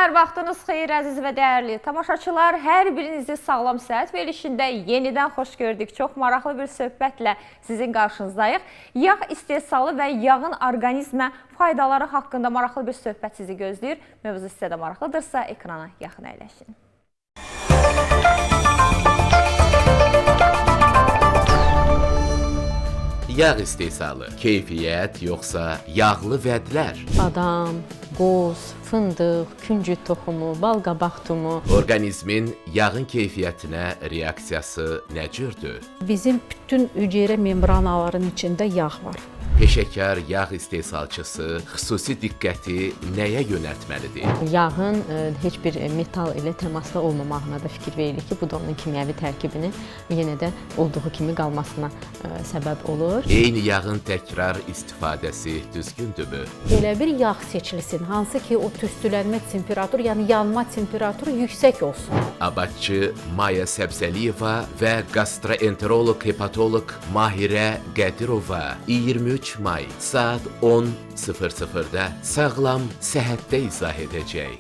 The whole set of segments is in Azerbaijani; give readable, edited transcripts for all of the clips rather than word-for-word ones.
Hər vaxtınız xeyir, əziz və dəyərli tamaşaçılar. Hər birinizi Sağlam Səhət verilişində yenidən xoş gördük. Çox maraqlı bir söhbətlə sizin qarşınızdayıq. Yağ istehsalı və yağın orqanizmə faydaları haqqında maraqlı bir söhbət sizi gözləyir. Mövzu sizə də maraqlıdırsa, ekrana yaxın əyləşin. Yağ istehsalı, keyfiyyət yoxsa yağlı vədlər? Badam, qoz, fındıq, küncüt toxumu, balqabaq tumu. Orqanizmin yağın keyfiyyətinə reaksiyası nə cürdür? Bizim bütün hüceyrə membranaların içində yağ var. Peşəkar yağ istehsalçısı xüsusi diqqəti nəyə yönəltməlidir? Yağın heç bir metal ilə təmasda olmamağına da fikir veririk ki, bu da onun kimyəvi tərkibini yenə də olduğu kimi qalmasına səbəb olur. Eyni yağın təkrar istifadəsi düzgündürmü? Elə bir yağ seçilsin, hansı ki o tüstülənmə temperaturu, yəni yanma temperaturu yüksək olsun. Abadçı Maya Səbzəliyeva və gastroenteroloq hepatoloq Mahirə Qədirova 23 may saat 10:00-da Sağlam Səhətdə izah edəcək.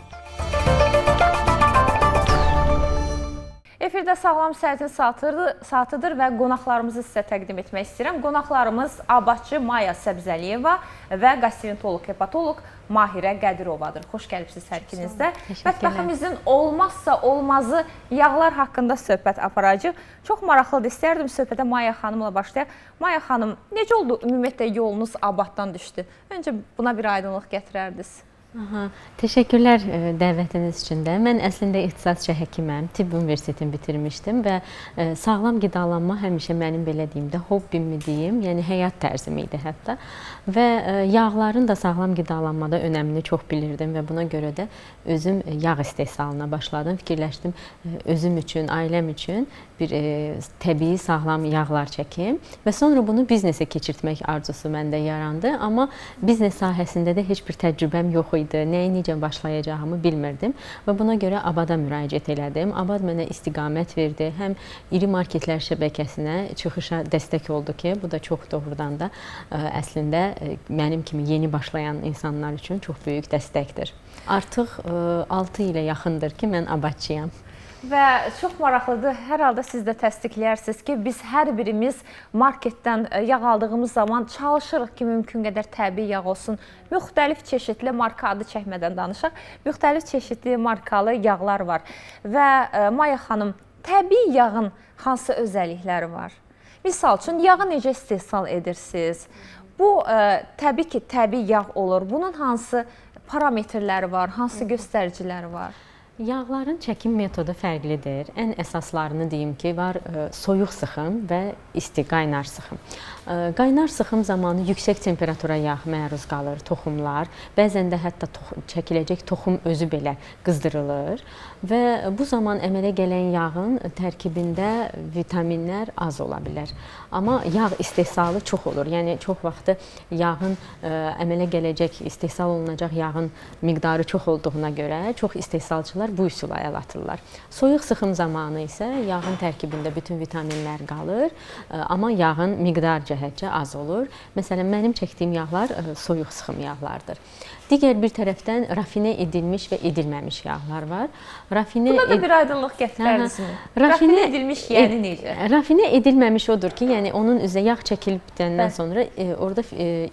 Efirdə Sağlam Səhətin saatıdır və qonaqlarımızı sizə təqdim etmək istəyirəm. Qonaqlarımız abadçı Maya Səbzəliyeva və gastroenteroloq hepatoloq Mahirə Qədirovadır. Xoş gəlibsiniz hər ikiniz də. Mətbəximizin olmazsa olmazı yağlar haqqında söhbət aparacağıq. Çox maraqlıdır. İstərdim söhbətə Maya xanımla başlayaq. Maya xanım, necə oldu ümumiyyətlə yolunuz abaddan düşdü? Öncə buna bir aydınlıq gətirərdiniz. Aha, təşəkkürlər dəvətiniz üçün də. Mən əslində ixtisasca həkiməm, tibb universitetini bitirmişdim və sağlam qidalanma həmişə mənim belə deyim də hobbimi deyim, yəni həyat tərzim idi hətta. Və yağların da sağlam qidalanmada önəmini çox bilirdim və buna görə də özüm yağ istehsalına başladım. Fikirləşdim özüm üçün, ailəm üçün bir təbii sağlam yağlar çəkim və sonra bunu biznesə keçirtmək arzusu məndə yarandı. Amma biznes sahəsində də heç bir təcrübəm yox idi. Nəyi necə başlayacağımı bilmirdim və buna görə Abada müraciət elədim. Abad mənə istiqamət verdi. Həm iri marketlər şəbəkəsinə çıxışa dəstək oldu ki, bu da çox doğrudan da əslində mənim kimi yeni başlayan insanlar üçün çox böyük dəstəkdir. Artıq 6 ilə yaxındır ki, mən abadçıyam. Və çox maraqlıdır, hər halda siz də təsdiqləyərsiniz ki, biz hər birimiz marketdən yağ aldığımız zaman çalışırıq ki, mümkün qədər təbii yağ olsun. Müxtəlif çeşidli marka adı çəkmədən danışaq, müxtəlif çeşidli markalı yağlar var. Və Maya xanım, təbii yağın hansı özəllikləri var? Misal üçün, yağı necə istehsal edirsiniz? Bu, təbii ki, təbii yağ olur. Bunun hansı parametrləri var, hansı göstəriciləri var? Yağların çəkim metodu fərqlidir. Ən əsaslarını deyim ki, var soyuq sıxım və isti qaynar sıxım. Qaynar sıxım zamanı yüksək temperatura yağ məruz qalır, toxumlar. Bəzən də hətta çəkiləcək toxum özü belə qızdırılır və bu zaman əmələ gələn yağın tərkibində vitaminlər az ola bilər. Amma yağ istehsalı çox olur. Yəni çox vaxtı yağın əmələ gələcək, istehsal olunacaq yağın miqdarı çox olduğuna görə çox istehsalçılar bu üsula əl atırlar. Soyuq sıxım zamanı isə yağın tərkibində bütün vitaminlər qalır, amma yağın miqdar cəhətcə az olur. Məsələn, mənim çəkdiyim yağlar soyuq sıxım yağlardır. Digər bir tərəfdən rafinə edilmiş və edilməmiş yağlar var. Buna da bir aydınlıq gətirərdinizmi? Rafinə edilmiş yəni necə? Rafinə edilməmiş odur ki, yəni onun üzə yağ çəkilib bitəndən sonra orada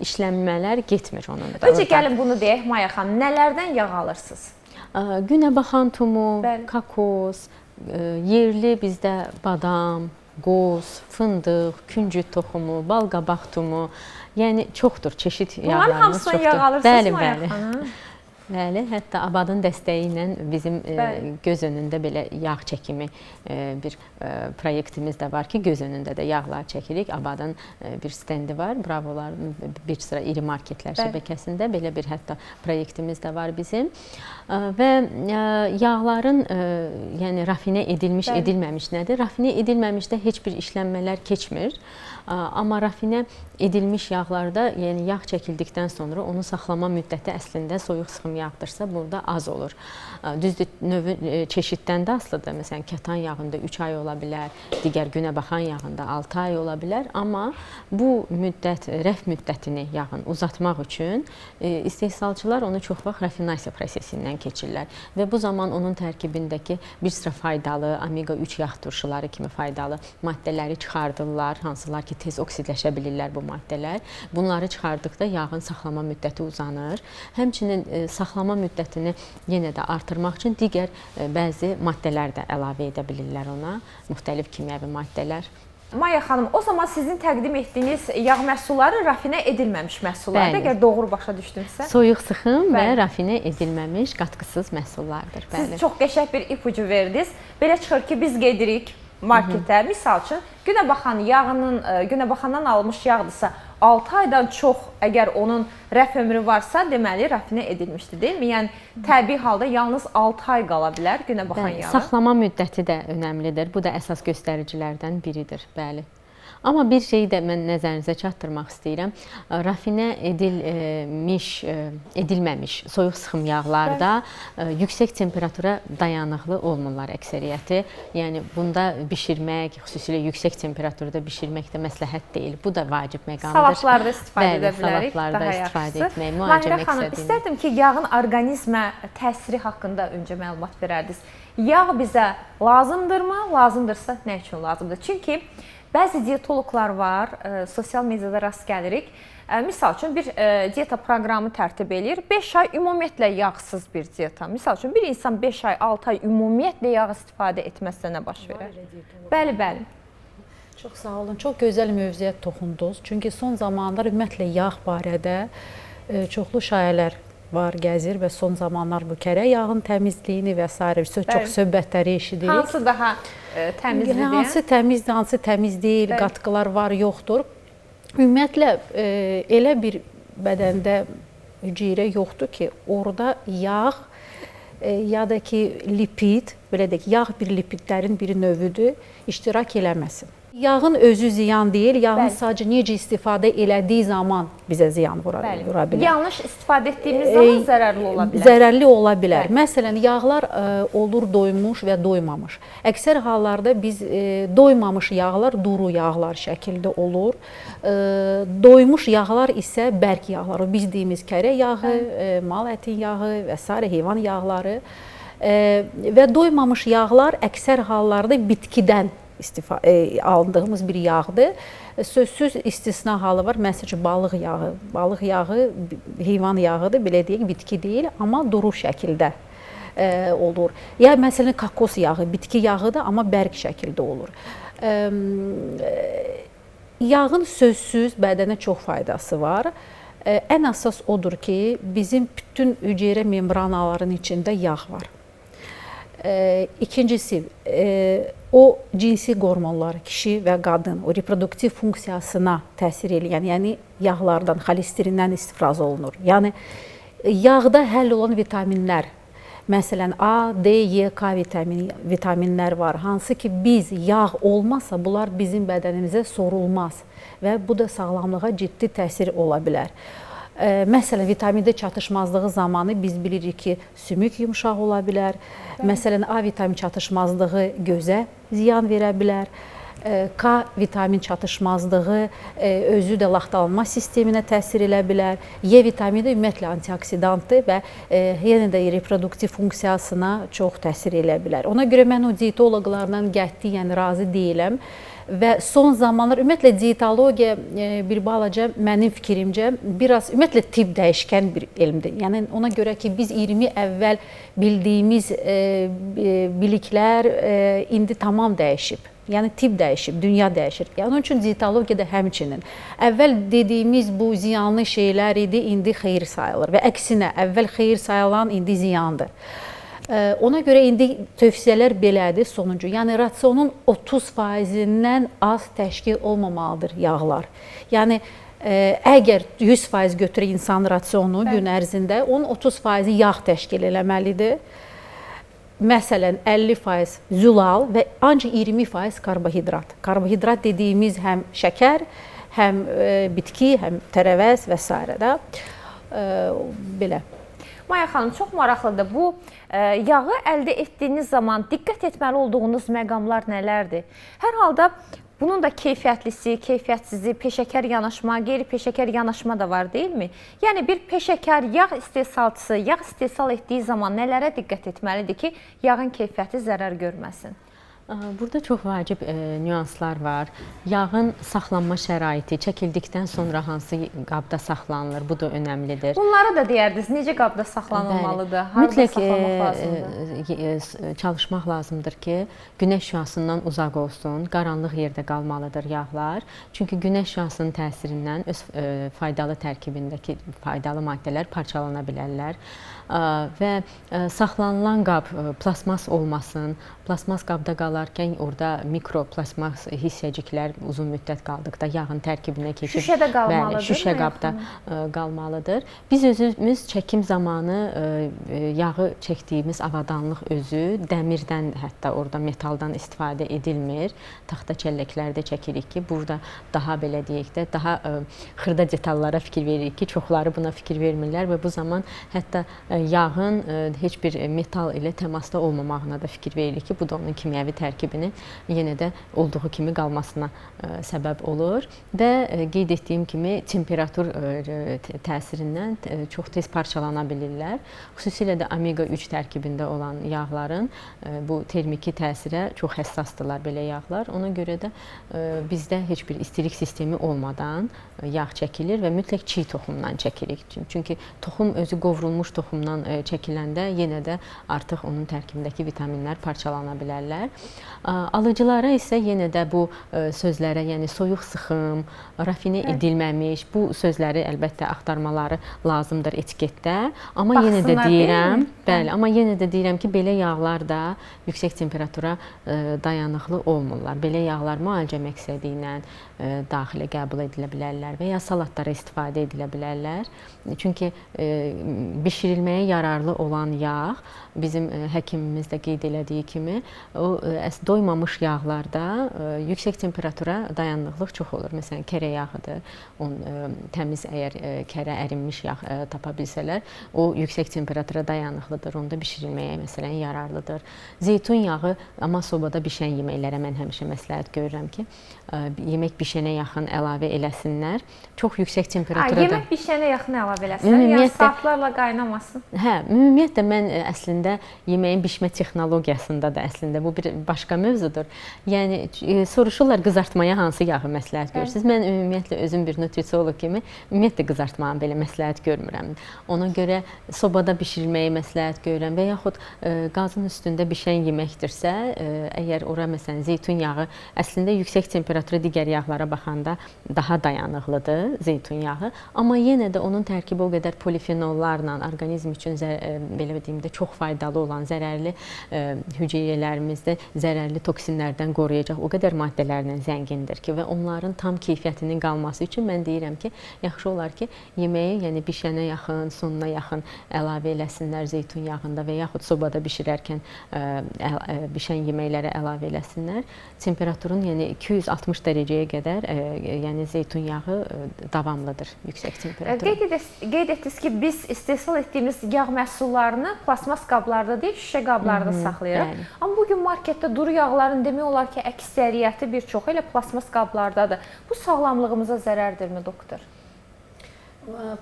işlənmələr getmir onun. Öncə gəlin bunu deyək Maya xanım, nələrdən yağ alırsınız? Günəbaxan tumu, kokos, yerli bizdə badam, qoz, fındıq, küncüt toxumu, balqabaq tumu, yəni çoxdur, çeşid yağlarımız çoxdur. Bunların hamısından yağ alırsınız Maya xanım? Bəli, hətta Abadın dəstəyi ilə bizim göz önündə belə yağ çəkimi bir proyektimiz də var ki, göz önündə də yağlar çəkirik. Abadın bir stendi var, bravolar bir sıra iri marketlər şəbəkəsində belə bir hətta proyektimiz də var bizim. Və yağların yəni rafinə edilmiş, edilməmiş nədir? Rafinə edilməmişdə heç bir işlənmələr keçmir. Amma rafinə edilmiş yağlarda, yəni yağ çəkildikdən sonra onu saxlama müddəti əslində soyuq sıxım yağdırsa, burada az olur. Düzdür, növün çeşiddən də asılıdır. Məsələn, kətan yağında 3 ay ola bilər, digər günəbaxan yağında 6 ay ola bilər, amma bu müddət, rəf müddətini yağın uzatmaq üçün istehsalçılar onu çox vaxt rafinasiya prosesindən keçirlər və bu zaman onun tərkibindəki bir sıra faydalı omega 3 yağ turşuları kimi faydalı maddələri çıxardırlar, hansılar ki, tez oksidləşə bilirlər bu maddələr. Bunları çıxardıqda yağın saxlama müddəti uzanır. Həmçinin saxlama müddətini yenə də artırmaq üçün digər bəzi maddələr də əlavə edə bilirlər ona, müxtəlif kimyəvi maddələr. Maya xanım, o zaman sizin təqdim etdiyiniz yağ məhsulları rafinə edilməmiş məhsullardır, əgər doğru başa düşdümsə. Soyuq sıxım və rafinə edilməmiş, qatqısız məhsullardır. Bəli. Siz çox qəşəng bir ipucu verdiniz. Belə çıxır ki, biz gedirik marketə, misal üçün, günəbaxan yağının, günəbaxandan alınmış yağdırsa, 6 aydan çox əgər onun rəf ömrü varsa, deməli rafinə edilmişdir, deyilmi? Yəni təbii halda yalnız 6 ay qala bilər günəbaxan yağı. Saxlama müddəti də önəmlidir. Bu da əsas göstəricilərdən biridir, bəli. Amma bir şeyi də mən nəzərinizə çatdırmaq istəyirəm. Rafinə edilməmiş soyuq sıxım yağlarda yüksək temperatura dayanıqlı olmurlar əksəriyyəti. Yəni bunda bişirmək, xüsusilə yüksək temperaturda bişirmək də məsləhət deyil. Bu da vacib məqamdır. Salatlarda istifadə edə bilərik, salatlarda istifadə etmək, müalicə məqsədi. Mahirə xanım, istərdim ki, yağın orqanizmə təsiri haqqında öncə məlumat verərdiniz. Yağ bizə lazımdırmı? Lazımdırsa nə üçün lazımdır? Çünki bəzi diyetoloqlar var, sosial mediada rast gəlirik. Misal üçün, bir diyeta proqramı tərtib eləyir. 5 ay ümumiyyətlə yağsız bir diyeta. Misal üçün, bir insan 5 ay, 6 ay ümumiyyətlə yağ istifadə etməzsə nə baş verər? Bəli, bəli. Çox sağ olun. Çox gözəl mövzuya toxundunuz. Çünki son zamanlar ümumiyyətlə yağ barədə çoxlu şayələr var, gəzir və son zamanlar bu kərə yağın təmizliyini və sairə çox söhbətləri eşidirik. Hansı daha təmizdir? Hansı təmizdir, hansı təmiz deyil, qatqılar var, yoxdur. Ümumiyyətlə, elə bir bədəndə hüceyrə yoxdur ki, orada yağ ya da ki lipid, belə deyək, yağ bir lipidlərin bir növüdür, iştirak eləməsin. Yağın özü ziyan deyil, yağın sadəcə necə istifadə elədiyi zaman bizə ziyan vura bilər. Yanlış istifadə etdiyimiz zaman zərərli ola bilər. Zərərli ola bilər. Məsələn, yağlar olur doymuş və doymamış. Əksər hallarda biz doymamış yağlar duru yağlar şəkildə olur. Doymuş yağlar isə bərk yağlar. O biz dediyimiz kərə yağı, mal ətin yağı və sairə heyvan yağları və doymamış yağlar əksər hallarda bitkidən alındığımız bir yağdır. Sözsüz istisna halı var. Məsələn, balıq yağı. Balıq yağı heyvan yağıdır, belə deyək, bitki deyil, amma duru şəkildə olur. Ya məsələn, kokos yağı, bitki yağıdır, amma bərk şəkildə olur. Yağın sözsüz bədənə çox faydası var. Ən əsas odur ki, bizim bütün hüceyrə membranaların içində yağ var. İkincisi, o cinsi hormonlar, kişi və qadın, o reproduktiv funksiyasına təsir eləyən, yəni yağlardan, xolesterindən istifraz olunur. Yəni, yağda həll olan vitaminlər, məsələn, A, D, E, K vitaminlər var. Hansı ki, biz yağ olmasa, bunlar bizim bədənimizə sorulmaz və bu da sağlamlığa ciddi təsir ola bilər. Məsələn, vitamin D çatışmazlığı zamanı biz bilirik ki, sümük yumşaq ola bilər. Məsələn, A vitamin çatışmazlığı gözə ziyan verə bilər. K vitamin çatışmazlığı özü də laxtalanma sisteminə təsir elə bilər. E vitamini də ümumiyyətlə antioksidantdır və yenə də reproduktiv funksiyasına çox təsir elə bilər. Ona görə mən o dietoloqlarla qətiyyən razı deyiləm. Və son zamanlar ümumiyyətlə dietologiya bir balaca mənim fikrimcə biraz ümumiyyətlə tibb dəyişkən bir elmdir. Yəni ona görə ki biz 20 əvvəl bildiyimiz biliklər indi tamam dəyişib. Yəni tibb dəyişib, dünya dəyişir. Yəni onun üçün dietologiya da həmçinin. Əvvəl dediyimiz bu ziyanlı şeylər idi, indi xeyir sayılır və əksinə əvvəl xeyir sayılan indi ziyandır. Ona görə indi tövsiyələr belədir sonuncu. Yəni rasionun 30%-dən az təşkil olmamalıdır yağlar. Yəni əgər 100% götürür insan rasionu gün ərzində, onun 30%-i yağ təşkil eləməlidir. Məsələn, 50% zülal və ancaq 20% karbohidrat. Karbohidrat dediyimiz həm şəkər, həm bitki, həm tərəvəz və s. də belə. Maya xanım, çox maraqlıdır. Bu yağı əldə etdiyiniz zaman diqqət etməli olduğunuz məqamlar nələrdir? Hər halda bunun da keyfiyyətlisi, keyfiyyətsizi, peşəkar yanaşma, qeyri-peşəkar yanaşma da var, deyilmi? Yəni bir peşəkar yağ istehsalçısı yağ istehsal etdiyi zaman nələrə diqqət etməlidir ki, yağın keyfiyyəti zərər görməsin? Burada çox vacib nüanslar var. Yağın saxlanma şəraiti, çəkildikdən sonra hansı qabda saxlanılır, bu da önəmlidir. Bunları da deyərdiniz, necə qabda saxlanılmalıdır, harda saxlamaq lazımdır? Çalışmaq lazımdır ki, günəş şüasından uzaq olsun, qaranlıq yerdə qalmalıdır yağlar. Çünki günəş şüasının təsirindən öz faydalı tərkibindəki faydalı maddələr parçalana bilərlər. Və saxlanılan qab plasmas olmasın, plasmas qabda qalarkən orada mikroplasmas hissəciklər uzun müddət qaldıqda yağın tərkibinə keçib. Şüşədə qalmalıdır. Bəli, şüşə qabda qalmalıdır. Biz özümüz çəkim zamanı yağı çəkdiyimiz avadanlıq özü dəmirdən, hətta orada metaldan istifadə edilmir. Taxta çəlləklərdə çəkirik ki, burada daha belə deyək də, daha xırda detallara fikir veririk ki, çoxları buna fikir vermirlər və bu zaman hətta yağın heç bir metal ilə təmasda olmamağına da fikir veririk ki, bu da onun kimyəvi tərkibinin yenə də olduğu kimi qalmasına səbəb olur və qeyd etdiyim kimi temperatur təsirindən çox tez parçalana bilirlər. Xüsusilə də omega 3 tərkibində olan yağların bu termiki təsirə çox həssasdırlar belə yağlar. Ona görə də bizdə heç bir istilik sistemi olmadan yağ çəkilir və mütləq çiğ toxumdan çəkirik. Çünki toxum özü qovrulmuş toxumdan çəkiləndə yenə də artıq onun tərkibindəki vitaminlər parçalana bilərlər. Alıcılara isə yenə də bu sözlərə, yəni soyuq sıxım, rafinə edilməmiş, bu sözləri əlbəttə axtarmaları lazımdır etiketdə. Amma yenə də deyirəm, bəli, amma yenə də deyirəm ki, belə yağlar da yüksək temperatura dayanıqlı olmurlar. Belə yağlar müalicə məqsədi ilə daxilə qəbul edilə bilərlər və ya salatlara istifadə edilə bilərlər. Çünki bişirilməyə yararlı olan yağ, bizim həkimimiz də qeyd elədiyi kimi, o doymamış yağlarda yüksək temperatura dayanıqlıq çox olur. Məsələn, kərə yağıdır. Onun təmiz əgər kərə ərinmiş yağ tapa bilsələr, o yüksək temperatura dayanıqlıdır. Onda bişirilməyə məsələn yararlıdır. Zeytun yağı, amma sobada bişən yeməklərə mən həmişə məsləhət görürəm ki, yemək bişənə yaxın əlavə eləsinlər. Çox yüksək temperaturada. Yemək bişənə yaxın əlavə eləsinlər. Yəni saatlarla qaynamasın. Hə, ümumiyyətlə mən əslində yeməyin bişmə texnologiyasında da əslində bu bir başqa mövzudur. Yəni soruşurlar qızartmaya hansı yağı məsləhət görürsünüz? Mən ümumiyyətlə özüm bir nutrisioloq kimi ümumiyyətlə qızartmanı belə məsləhət görmürəm. Ona görə sobada bişirilməyi məsləhət görürəm və yaxud qazın üstündə bişən yeməkdirsə, əgər ora məsələn zeytun yağı əslində yüksək temperatura digər yağlara baxanda daha dayanıqlıdır zeytun yağı, amma yenə də onun tərkibi o qədər polifenollarla orqanizm üçün belə deyim də çox faydalı olan zərərli hüceyrələrimizdə zərərli toksinlərdən qoruyacaq o qədər maddələrlə zəngindir ki və onların tam keyfiyyətinin qalması üçün mən deyirəm ki, yaxşı olar ki, yeməyi, yəni bişənə yaxın, sonuna yaxın əlavə eləsinlər zeytun yağında və yaxud sobada bişirərkən bişən yeməklərə əlavə eləsinlər. Temperaturun yəni 260 dərəcəyə qədər yəni zeytun yağı davamlıdır yüksək temperatura. Qeyd etdiniz ki, biz istehsal etdiyimiz yağ məhsullarını plasmas qablarda deyil, şüşə qablarda saxlayırıq. Bəli. Amma bu gün marketdə duru yağların demək olar ki, əksəriyyəti bir çoxu elə plasmas qablardadır. Bu sağlamlığımıza zərərdirmi, doktor?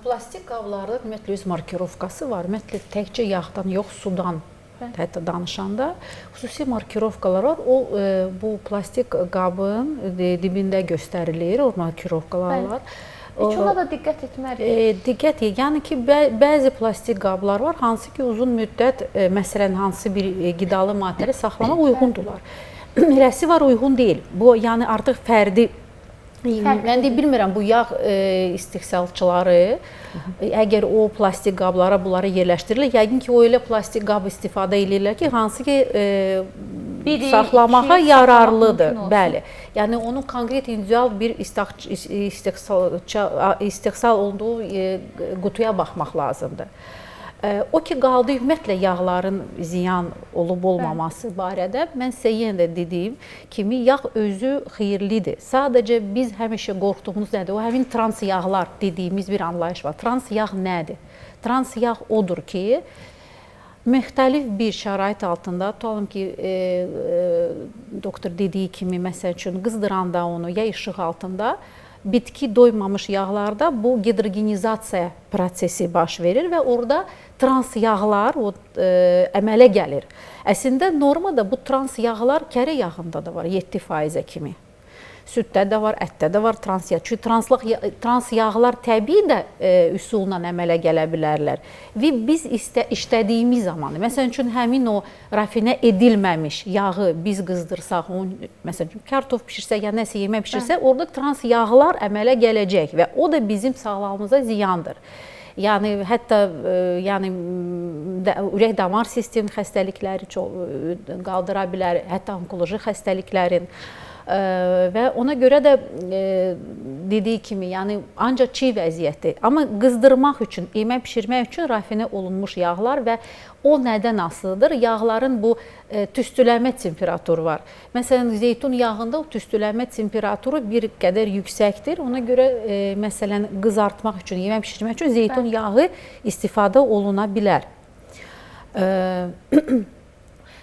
Plastik qablarda ümumiyyətlə öz markirovkası var. Ümumiyyətlə təkcə yağdan yox, sudan hətta danışanda xüsusi markirovkalar var. O bu plastik qabın dibində göstərilir, o markirovkalar var. Heç ona da diqqət etməliyik. Diqqət, yəni ki, bəzi plastik qablar var, hansı ki uzun müddət, məsələn, hansı bir qidalı maddələri saxlamaq uyğundurlar. Eləsi var, uyğun deyil. Bu, yəni artıq fərdi. Mən də bilmirəm, bu yağ istehsalçıları əgər o plastik qablara bunları yerləşdirirlər, yəqin ki, o elə plastik qab istifadə eləyirlər ki, hansı ki saxlamağa yararlıdır. Bəli. Yəni onun konkret individual bir istehsal olduğu qutuya baxmaq lazımdır. O ki qaldı ümumiyyətlə yağların ziyan olub olmaması barədə, mən sizə yenə də dediyim kimi yağ özü xeyirlidir. Sadəcə biz həmişə qorxduğumuz nədir? O həmin trans yağlar dediyimiz bir anlayış var. Trans yağ nədir? Trans yağ odur ki, müxtəlif bir şərait altında, tutalım ki, doktor dediyi kimi, məsəl üçün qızdıranda onu ya işıq altında bitki doymamış yağlarda bu gidrogenizasiya prosesi baş verir və orada trans yağlar əmələ gəlir. Əslində normada bu trans yağlar kərə yağında da var 7%-ə kimi. Süddə də var, ətdə də var trans yağ. Çünki trans yağlar təbii də üsulla əmələ gələ bilərlər. Və biz işlədiyimiz zaman, məsələn üçün həmin o rafinə edilməmiş yağı biz qızdırsaq, onu, məsələn üçün kartof bişirsək ya nəsə yemək bişirsək, orada trans yağlar əmələ gələcək və o da bizim sağlamlığımıza ziyandır. Yəni hətta yəni ürək damar sistemi xəstəlikləri çox qaldıra bilər, hətta onkoloji xəstəliklərin. Və ona görə də dediyi kimi, yəni ancaq çiğ vəziyyətdə, amma qızdırmaq üçün, yemək bişirmək üçün rafinə olunmuş yağlar və o nədən asılıdır? Yağların bu tüstülənmə temperaturu var. Məsələn, zeytun yağında o tüstülənmə temperaturu bir qədər yüksəkdir. Ona görə məsələn qızartmaq üçün, yemək bişirmək üçün zeytun yağı istifadə oluna bilər.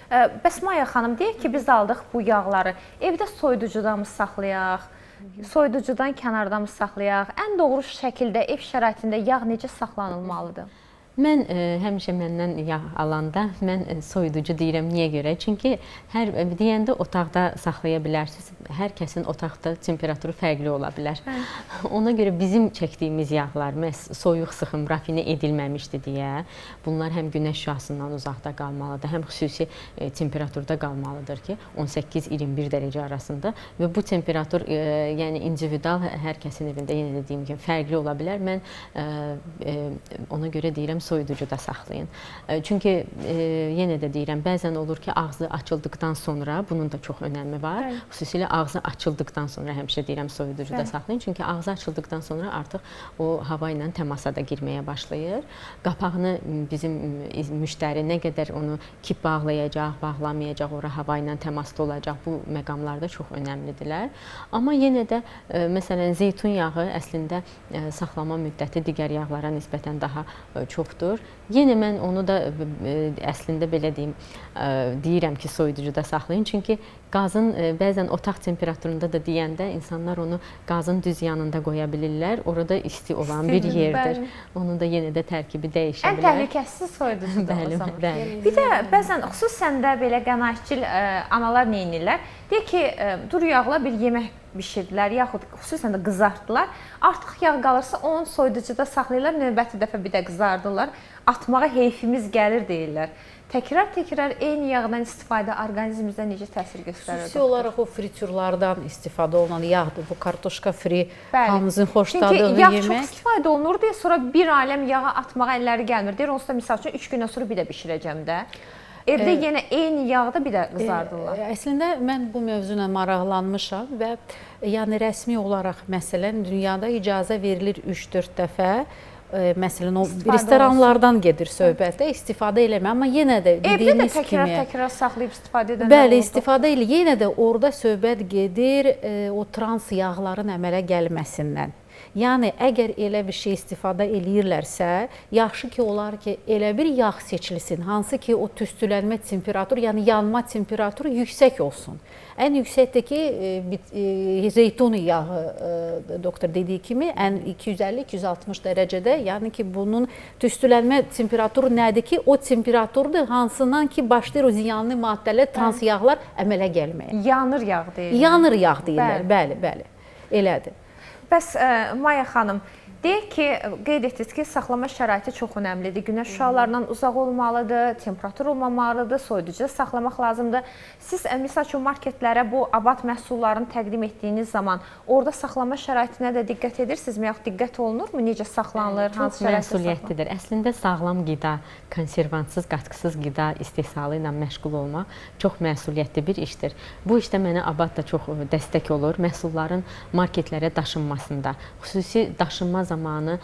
Bəs Maya xanım, deyək ki, biz aldıq bu yağları. Evdə soyuducuda mı saxlayaq, soyuducudan kənarda mı saxlayaq? Ən doğru şəkildə ev şəraitində yağ necə saxlanılmalıdır? Mən həmişə məndən yağ alanda mən soyuducu deyirəm. Niyə görə? Çünki hər deyəndə otaqda saxlaya bilərsiniz. Hər kəsin otaqda temperaturu fərqli ola bilər. Ona görə bizim çəkdiyimiz yağlar məhz soyuq sıxım, rafinə edilməmişdi deyə bunlar həm günəş şüasından uzaqda qalmalıdır, həm xüsusi temperaturda qalmalıdır ki, 18-21 dərəcə arasında və bu temperatur yəni individual hər kəsin evində yenə dediyim kimi fərqli ola bilər. Mən ona görə deyirəm soyuducuda saxlayın. Çünki yenə də deyirəm, bəzən olur ki, ağzı açıldıqdan sonra, bunun da çox önəmi var. Bəli. Xüsusilə ağzı açıldıqdan sonra həmişə deyirəm soyuducuda saxlayın. Çünki ağzı açıldıqdan sonra artıq o hava ilə təmasa da girməyə başlayır. Qapağını bizim müştəri nə qədər onu kip bağlayacaq, bağlamayacaq, ora hava ilə təmasda olacaq, bu məqamlarda çox önəmlidirlər. Amma yenə də məsələn zeytun yağı əslində saxlama müddəti digər yağlara nisbətən daha çoxdur. Yenə mən onu da əslində belə deyim, deyirəm ki, soyuducuda saxlayın. Çünki qazın bəzən otaq temperaturunda da deyəndə insanlar onu qazın düz yanında qoya bilirlər. Orada isti olan bir yerdir. Bəli. Onun da yenə də tərkibi dəyişə bilər. Ən təhlükəsiz soyuducuda o zaman. Bəli. Bir də bəzən xüsusən də belə qənaətçil analar nə edirlər? Deyir ki, duru yağla bir yemək bişirdilər, yaxud xüsusən də qızartdılar. Artıq yağ qalırsa onu soyuducuda saxlayırlar, növbəti dəfə bir də qızardırlar. Atmağa heyfimiz gəlir deyirlər. Təkrar-təkrar eyni yağdan istifadə orqanizmimizə necə təsir göstərir? Xüsusi olaraq o fritürlardan istifadə olunan yağdır. Bu kartoşka fri, hamımızın xoşladığı yemək. Çünki yağ çox istifadə olunur deyə sonra bir aləm yağa atmağa əlləri gəlmir. Deyir, onsuz da misal üçün 3 gündən sonra bir də bişirəcəm də. Evdə yenə eyni yağda bir də qızardırlar. Əslində mən bu mövzu ilə maraqlanmışam və yəni rəsmi olaraq məsələn dünyada icazə verilir 3-4 dəfə. Məsələn, o restoranlardan gedir söhbətdə, istifadə eləmə. Amma yenə də dediyimiz kimi... Evdə də təkrar-təkrar saxlayıb istifadə edənlər oldu. Bəli, istifadə elə. Yenə də orada söhbət gedir o trans yağların əmələ gəlməsindən. Yəni, əgər elə bir şey istifadə eləyirlərsə, yaxşı ki, olar ki, elə bir yağ seçilsin, hansı ki, o tüstülənmə temperaturu, yəni yanma temperaturu yüksək olsun. Ən yüksəkdəki zeytun yağı, doktor dediyi kimi, ən 250-260 dərəcədə, yəni ki, bunun tüstülənmə temperaturu nədir ki, o temperaturdur, hansından ki, başlayır o ziyanlı maddələr, trans yağlar əmələ gəlməyə. Yanır yağ deyirlər. Yanır yağ deyirlər, bəli, bəli, elədir. Bəs Maya xanım, deyək ki, qeyd etdiniz ki, saxlama şəraiti çox önəmlidir. Günəş şüalarından uzaq olmalıdır, temperatur olmamalıdır, soyuducuda saxlamaq lazımdır. Siz, misal üçün, marketlərə bu abad məhsullarını təqdim etdiyiniz zaman orada saxlama şəraitinə də diqqət edirsinizmi? Yaxud diqqət olunurmu? Necə saxlanılır? Çox məsuliyyətlidir. Əslində, sağlam qida, konservantsız, qatqısız qida istehsalı ilə məşğul olmaq çox məsuliyyətli bir işdir. Bu işdə mənə abad da çox dəstək olur. Məhsulların marketlərə daşınmasında, xüsusi daşınma zamanı zamanı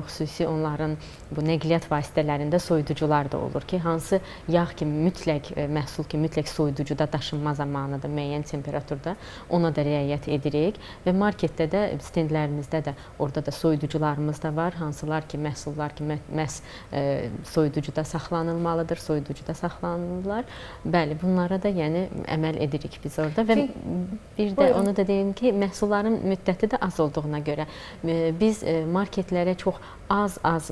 xüsusi onların bu nəqliyyat vasitələrində soyuducular da olur ki, hansı yağ ki mütləq məhsul ki mütləq soyuducuda daşınma zamanı da müəyyən temperaturda ona da riayət edirik və marketdə də stendlərimizdə də orada da soyuducularımız da var, hansılar ki məhsullar ki məhz soyuducuda saxlanılmalıdır, soyuducuda saxlanılırlar. Bəli, bunlara da yəni əməl edirik biz orada və bir də onu da deyim ki, məhsulların müddəti də az olduğuna görə biz marketlərə çox az-az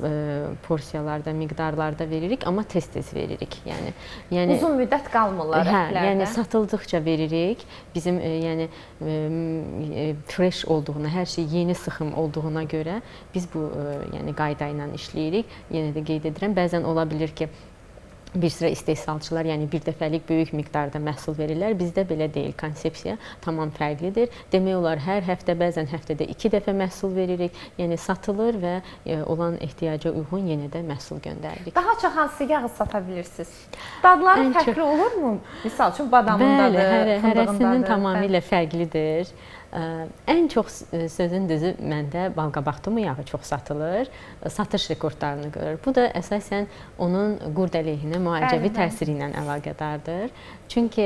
porsiyalarda, miqdarlarda veririk, amma tez-tez veririk. Yəni uzun müddət qalmırlar rəflərdə. Yəni satıldıqca veririk. Bizim yəni fresh olduğuna, hər şey yeni sıxım olduğuna görə biz bu yəni qayda ilə işləyirik. Yenə də qeyd edirəm, bəzən ola bilir ki, bir sıra istehsalçılar, yəni bir dəfəlik böyük miqdarda məhsul verirlər. Bizdə belə deyil. Konsepsiya tamam fərqlidir. Demək olar hər həftə, bəzən həftədə 2 dəfə məhsul veririk. Yəni satılır və olan ehtiyaca uyğun yenə də məhsul göndəririk. Daha çox hansı yağı sata bilirsiniz? Dadları fərqli olurmu? Misal üçün badamındadır, bəli, hərəsinin tamamilə fərqlidir. Ən çox sözün düzü məndə balqabaq tumu yağı çox satılır, satış rekordlarını görür. Bu da əsasən onun qurd əleyhinə müalicəvi təsiri ilə əlaqədardır. Çünki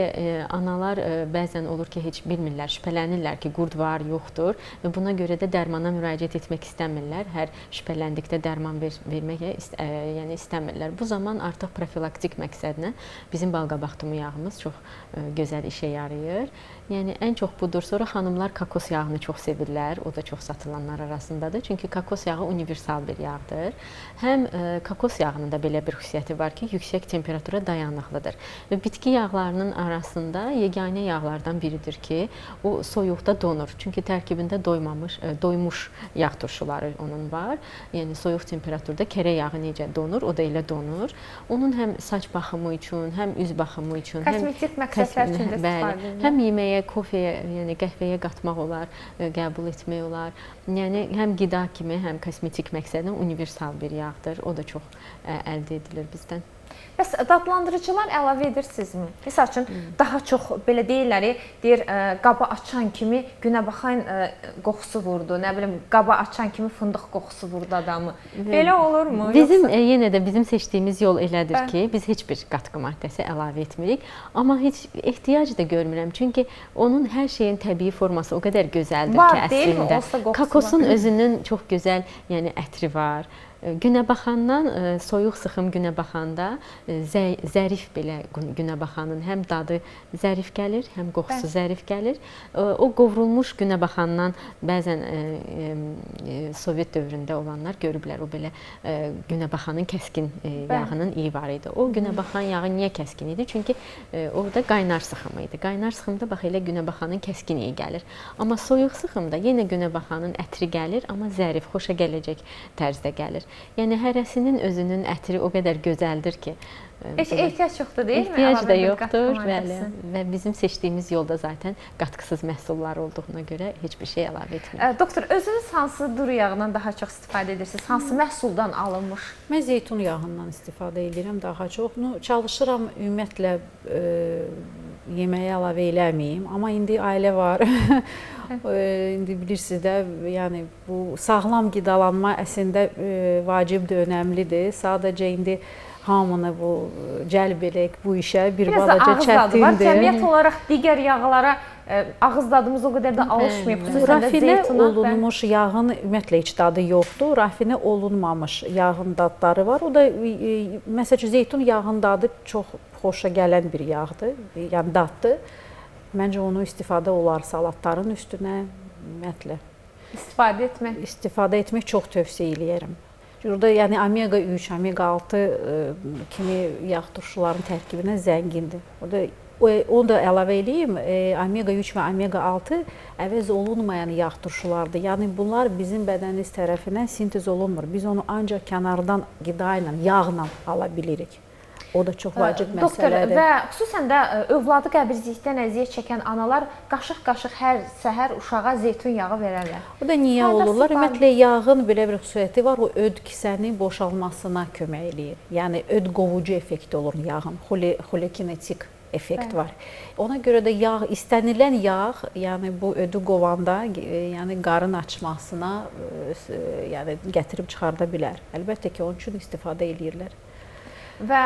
analar bəzən olur ki, heç bilmirlər, şübhələnirlər ki, qurd var, yoxdur və buna görə də dərmana müraciət etmək istəmirlər. Hər şübhələndikdə dərman verməyə yəni istəmirlər. Bu zaman artıq profilaktik məqsədlə bizim balqabaq tumu yağımız çox gözəl işə yarayır. Yəni ən çox budur. Sonra xanımlar kokos yağını çox sevirlər. O da çox satılanlar arasındadır. Çünki kokos yağı universal bir yağdır. Həm kokos yağının da belə bir xüsusiyyəti var ki, yüksək temperatura dayanıqlıdır. Və bitki yağlarının arasında yeganə yağlardan biridir ki, o soyuqda donur. Çünki tərkibində doymuş yağ turşuları onun var. Yəni soyuq temperaturda kərə yağı necə donur, o da elə donur. Onun həm saç baxımı üçün, həm üz baxımı üçün, kosmetik məqsədlər üçün də istifadə edilir. Həm yeməyə, kofeyə, yəni qəhvəyə qatmaq olar, qəbul etmək olar. Yəni həm qida kimi, həm kosmetik məqsədlə universal bir yağdır. O da çox əldə edilir bizdən. Bəs dadlandırıcılar əlavə edirsinizmi? Misal üçün, daha çox belə deyirlər, deyir, qaba açan kimi günəbaxan qoxusu vurdu, nə bilim, qaba açan kimi fındıq qoxusu vurdu adamı. Belə olurmu? Bizim, yenə də bizim seçdiyimiz yol elədir ki, biz heç bir qatqı maddəsi əlavə etmirik, amma heç ehtiyac da görmürəm. Çünki onun hər şeyin təbii forması o qədər gözəldir ki, əslində. Kokosun özünün çox gözəl, yəni ətri var. Günəbaxandan, soyuq sıxım günəbaxanda zərif belə günəbaxanın həm dadı zərif gəlir, həm qoxusu zərif gəlir. O qovrulmuş günəbaxandan bəzən Sovet dövründə olanlar görüblər, o belə günəbaxanın kəskin yağının iyi var idi. O günəbaxan yağı niyə kəskin idi? Çünki orada qaynar sıxım idi. Qaynar sıxımda bax elə günəbaxanın kəskin iyi gəlir. Amma soyuq sıxımda yenə günəbaxanın ətri gəlir, amma zərif, xoşa gələcək tərzdə gəlir. Yəni hərəsinin özünün ətri o qədər gözəldir ki, heç ehtiyac yoxdur, deyilmi? Ehtiyac da yoxdur, bəli. Və bizim seçdiyimiz yolda zaten qatqısız məhsullar olduğuna görə heç bir şey əlavə etmirik. Doktor, özünüz hansı duru yağından daha çox istifadə edirsiniz? Hansı məhsuldan alınmış? Mən zeytun yağından istifadə edirəm daha çox. Çalışıram ümumiyyətlə yeməyə əlavə eləməyim, amma indi ailə var. İndi bilirsiniz də, yəni bu sağlam qidalanma əslində vacibdir, önəmlidir. Sadəcə indi hamını bu cəlb eləyək bu işə bir balaca çətindir. Var. Cəmiyyət olaraq digər yağlara ağız dadımız o qədər də alışmayıb. Rafinə olunmuş yağın ümumiyyətlə heç dadı yoxdur. Rafinə olunmamış yağın dadları var. O da məsəl üçün zeytun yağın dadı çox xoşa gələn bir yağdır, yəni daddır. Məncə onu istifadə olar salatların üstünə ümumiyyətlə. İstifadə etmək. İstifadə etmək çox tövsiyə eləyərəm. Orada yəni omega 3, omega 6 kimi yağ turşuların tərkibinə zəngindir. Orada onu da əlavə eləyim, omega 3 və omega 6 əvəz olunmayan yağ turşulardır. Yəni bunlar bizim bədənimiz tərəfindən sintez olunmur. Biz onu ancaq kənardan qida ilə, yağla ala bilirik. O da çox vacib məsələdir. Doktor, və xüsusən də övladı qəbizlikdən əziyyət çəkən analar qaşıq-qaşıq hər səhər uşağa zeytun yağı verərlər. O da niyə olurlar? Ümumiyyətlə, yağın belə bir xüsusiyyəti var, o öd kisənin boşalmasına kömək eləyir. Yəni, öd qovucu effekti olur yağın, xolekinetik effekt var. Ona görə də yağ, istənilən yağ, yəni bu ödü qovanda, yəni qarın açmasına, yəni gətirib çıxarda bilər. Əlbəttə ki, onun üçün istifadə eləyirlər. Və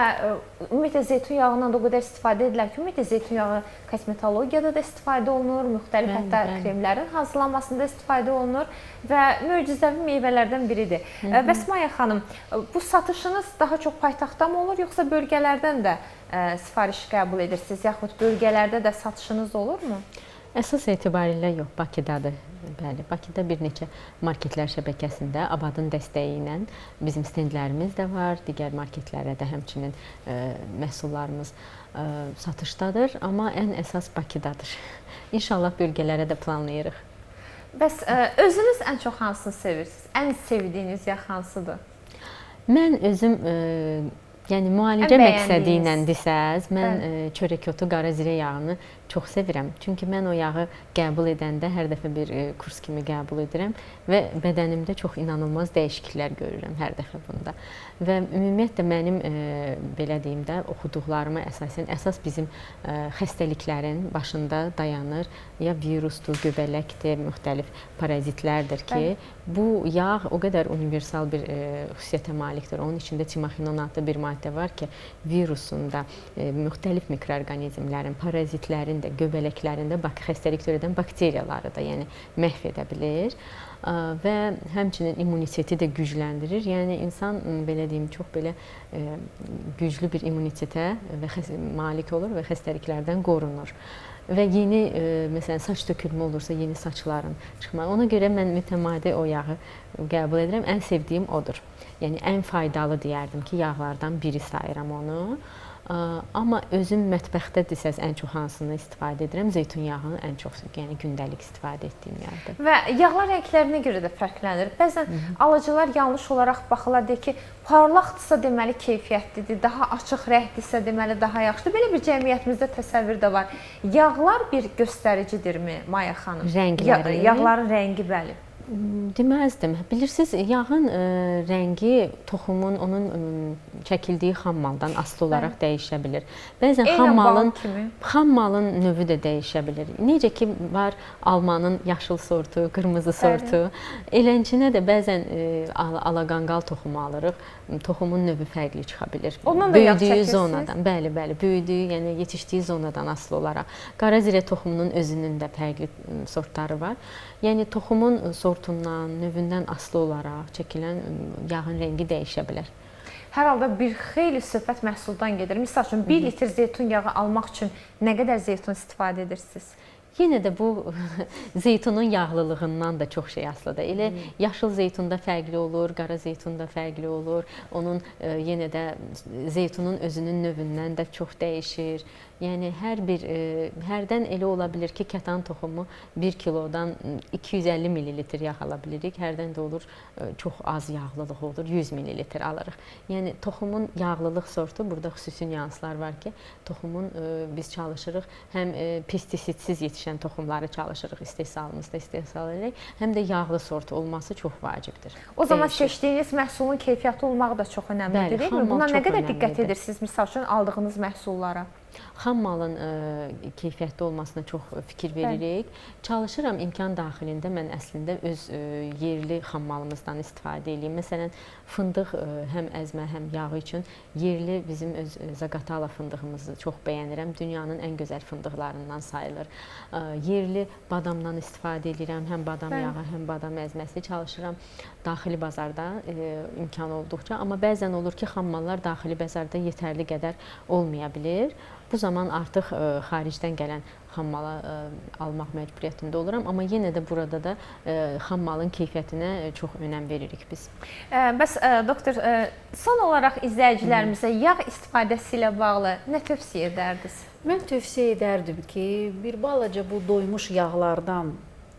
ümumiyyətlə zeytun yağından da o qədər istifadə edilir ki, ümumiyyətlə zeytun yağı kosmetologiyada da istifadə olunur, müxtəlif hətta kremlərin hazırlanmasında istifadə olunur və möcüzəvi meyvələrdən biridir. Bəs Maya xanım, bu satışınız daha çox paytaxtda mı olur, yoxsa bölgələrdən də sifariş qəbul edirsiniz, yaxud bölgələrdə də satışınız olurmu? Əsas etibarilə yox, Bakıdadır. Bəli, Bakıda bir neçə marketlər şəbəkəsində Abadın dəstəyi ilə bizim stendlərimiz də var, digər marketlərə də həmçinin məhsullarımız satışdadır, amma ən əsas Bakıdadır. İnşallah bölgələrə də planlayırıq. Bəs özünüz ən çox hansını sevirsiniz? Ən sevdiyiniz yağ hansıdır? Mən özüm yəni müalicə məqsədi ilə desəz, mən çörək otu qara zirə yağını çox sevirəm. Çünki mən o yağı qəbul edəndə hər dəfə bir kurs kimi qəbul edirəm və bədənimdə çox inanılmaz dəyişikliklər görürəm hər dəfə bunda. Və ümumiyyətlə mənim belə deyim də oxuduqlarıma əsasən əsas bizim xəstəliklərin başında dayanır ya virusdur, göbələkdir, müxtəlif parazitlərdir ki, bu yağ o qədər universal bir xüsusiyyətə malikdir. Onun içində timoxinon adlı bir maddə var ki, virusun da, müxtəlif mikroorqanizmlərin, parazitlərin də, göbələklərin də xəstəlik törədən bakteriyaları da, yəni məhv edə bilir və həmçinin immuniteti də gücləndirir. Yəni insan belə deyim, çox belə güclü bir immunitetə və malik olur və xəstəliklərdən qorunur. Və yeni, məsələn, saç tökülmə olursa, yeni saçların çıxmağı. Ona görə mən mütəmadi o yağı qəbul edirəm. Ən sevdiyim odur. Yəni ən faydalı deyərdim ki, yağlardan biri sayıram onu. Amma özüm mətbəxdə desəz ən çox hansını istifadə edirəm? Zeytun yağını ən çox, yəni gündəlik istifadə etdiyim yağdır. Və yağlar rənglərinə görə də fərqlənir. Bəzən alıcılar yanlış olaraq baxırlar, deyir ki, parlaqdırsa deməli keyfiyyətlidir, daha açıq rəngdirsə deməli daha yaxşıdır. Belə bir cəmiyyətimizdə təsəvvür də var. Yağlar bir göstəricidirmi, Maya xanım? Rəngləri. Yağların rəngi, bəli. Deməzdim. Bilirsiniz, yağın rəngi toxumun, onun çəkildiyi xammaldan asılı olaraq dəyişə bilir. Bəzən xammalın növü də dəyişə bilir. Necə ki var almanın yaşıl sortu, qırmızı sortu. Elənçinə də bəzən alaqanqal toxumu alırıq. Toxumun növü fərqli çıxa bilir. Ondan da yağ çəkirsiniz? Zonadan, bəli, bəli, böyüdüyü, yəni yetişdiyi zonadan asılı olaraq. Qara zirə toxumunun özünün də fərqli sortları var. Yəni toxumun sortundan, növündən asılı olaraq çəkilən yağın rəngi dəyişə bilər. Hər halda bir xeyli söhbət məhsuldan gedir. Misal üçün, 1 litr zeytun yağı almaq üçün nə qədər zeytun istifadə edirsiniz? Yenə də bu zeytunun yağlılığından da çox şey asılıdır. Elə yaşıl zeytunda fərqli olur, qara zeytunda fərqli olur. Onun yenə də zeytunun özünün növündən də çox dəyişir. Yəni hər bir hərdən elə ola bilir ki, kətan toxumu 1 kilodan 250 millilitr yağ ala bilirik. Hərdən də olur çox az yağlılıq olur, 100 millilitr alırıq. Yəni toxumun yağlılıq sortu, burada xüsusi nüanslar var ki, toxumun biz çalışırıq həm pestisidsiz yetişən toxumları çalışırıq istehsalımızda istehsal edirik, həm də yağlı sortu olması çox vacibdir. O zaman seçdiyiniz məhsulun keyfiyyətli olmağı da çox önəmlidir, deyil mi? Buna nə qədər diqqət edirsiniz, misal üçün aldığınız məhsullara? Xam malın keyfiyyətli olmasına çox fikir veririk. Çalışıram imkan daxilində mən əslində öz yerli xam malımızdan istifadə edeyim. Məsələn, fındıq həm əzmə, həm yağı üçün yerli bizim öz Zaqatala fındığımızı çox bəyənirəm. Dünyanın ən gözəl fındıqlarından sayılır. Yerli badamdan istifadə edirəm. Həm badam yağı, həm badam əzməsi çalışıram daxili bazarda imkan olduqca. Amma bəzən olur ki, xam mallar daxili bazarda yetərli qədər olmaya bilir. Bu zaman artıq xaricdən gələn xammala almaq məcburiyyətində oluram. Amma yenə də burada da xammalın keyfiyyətinə çox önəm veririk biz. Bəs doktor, son olaraq izləyicilərimizə yağ istifadəsi ilə bağlı nə tövsiyə edərdiniz? Mən tövsiyə edərdim ki, bir balaca bu doymuş yağlardan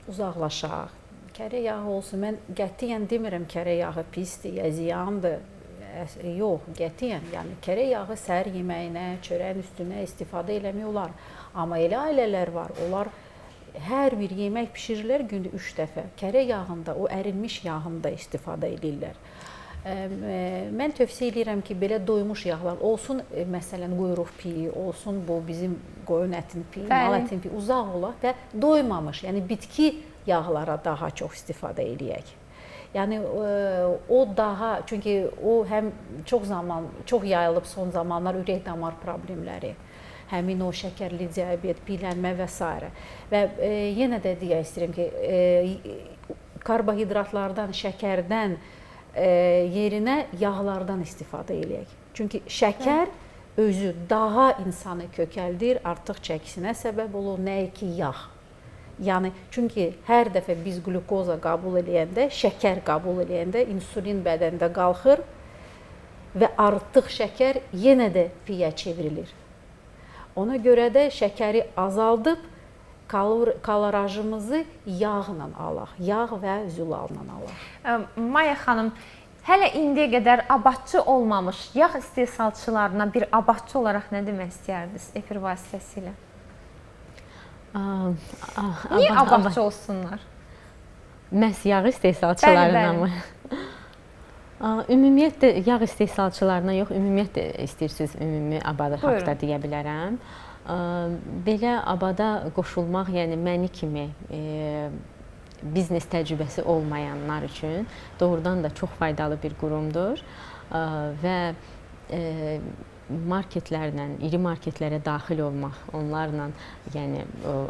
uzaqlaşaq. Kərə yağı olsun, mən qətiyyən demirəm kərə yağı pisdir, ya ziyandır. Yox, qətiyyən. Yəni kərə yağı səhər yeməyinə, çörəyin üstünə istifadə eləmək olar. Amma elə ailələr var, onlar hər bir yemək bişirirlər gündə 3 dəfə. Kərə yağında, o ərinmiş yağında istifadə edirlər. Mən tövsiyə eləyirəm ki, belə doymuş yağlar olsun, məsələn, quyruq piyi, olsun bu bizim qoyun ətinin piyi, mal ətinin piyi, uzaq olaq və doymamış, yəni bitki yağlara daha çox istifadə eləyək. Yəni o daha, çünki o həm çox zaman, çox yayılıb son zamanlar ürək damar problemləri, həmin o şəkərli diabet, piylənmə və s. Və yenə də deyək istəyirəm ki, karbohidratlardan, şəkərdən yerinə yağlardan istifadə eləyək. Çünki şəkər özü daha insanı kökəldir, artıq çəkisinə səbəb olur, nə ki yağ. Yəni çünki hər dəfə biz qlükoza qəbul eləyəndə, şəkər qəbul eləyəndə insulin bədəndə qalxır və artıq şəkər yenə də piyə çevrilir. Ona görə də şəkəri azaldıb kalorajımızı yağla alaq, yağ və zülalla alaq. Maya xanım, hələ indiyə qədər abadçı olmamış yağ istehsalçılarına bir abadçı olaraq nə demək istəyərdiniz efir vasitəsilə? Niyə abadçı olsunlar? Məhz yağ istehsalçılarına mı? Ümumiyyətlə yağ istehsalçılarına yox, ümumiyyətlə istəyirsiniz ümumi abad haqda deyə bilərəm. Belə abada qoşulmaq, yəni məni kimi biznes təcrübəsi olmayanlar üçün doğrudan da çox faydalı bir qurumdur və marketlərlə, iri marketlərə daxil olmaq, onlarla, yəni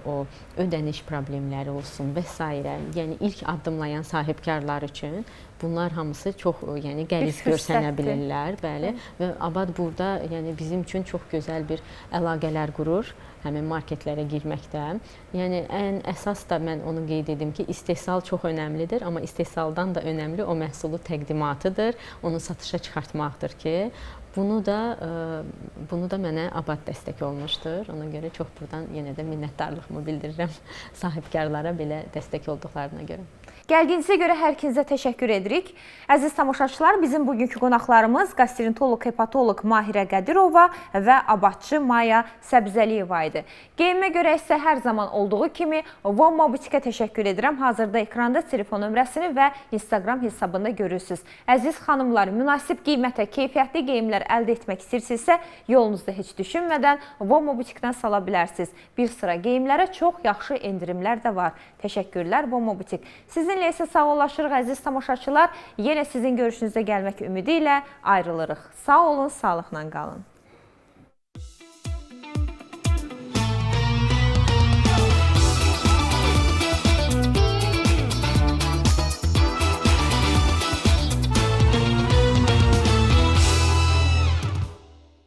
o ödəniş problemləri olsun və s. Yəni ilk addımlayan sahibkarlar üçün bunlar hamısı çox, yəni qəliz görsənə bilirlər, bəli. Və abad burada, yəni bizim üçün çox gözəl bir əlaqələr qurur həmin marketlərə girməkdə. Yəni ən əsas da mən onu qeyd edim ki, istehsal çox önəmlidir, amma istehsaldan da önəmli o məhsulu təqdimatıdır, onu satışa çıxartmaqdır ki, bunu da mənə abad dəstək olmuşdur. Ona görə çox buradan yenə də minnətdarlığımı bildirirəm sahibkarlara belə dəstək olduqlarına görə. Gəldiyinizə görə hər ikinizə təşəkkür edirik. Əziz tamaşaçılar, bizim bugünkü qonaqlarımız gastroenteroloq, hepatoloq Mahirə Qədirova və abadçı Maya Səbzəliyeva idi. Geyimə görə isə hər zaman olduğu kimi Vomma Butikə təşəkkür edirəm. Hazırda ekranda telefon nömrəsini və Instagram hesabında görürsünüz. Əziz xanımlar, münasib qiymətə keyfiyyətli geyimlər əldə etmək istəyirsinizsə, yolunuzda heç düşünmədən Vomma Butikdən sala bilərsiniz. Bir sıra geyimlərə çox yaxşı endirimlər də var. Təşəkkürlər Vomma Butik. Sizinlə isə sağollaşırıq əziz tamaşaçılar. Yenə sizin görüşünüzə gəlmək ümidi ilə ayrılırıq. Sağ olun, sağlıqla qalın.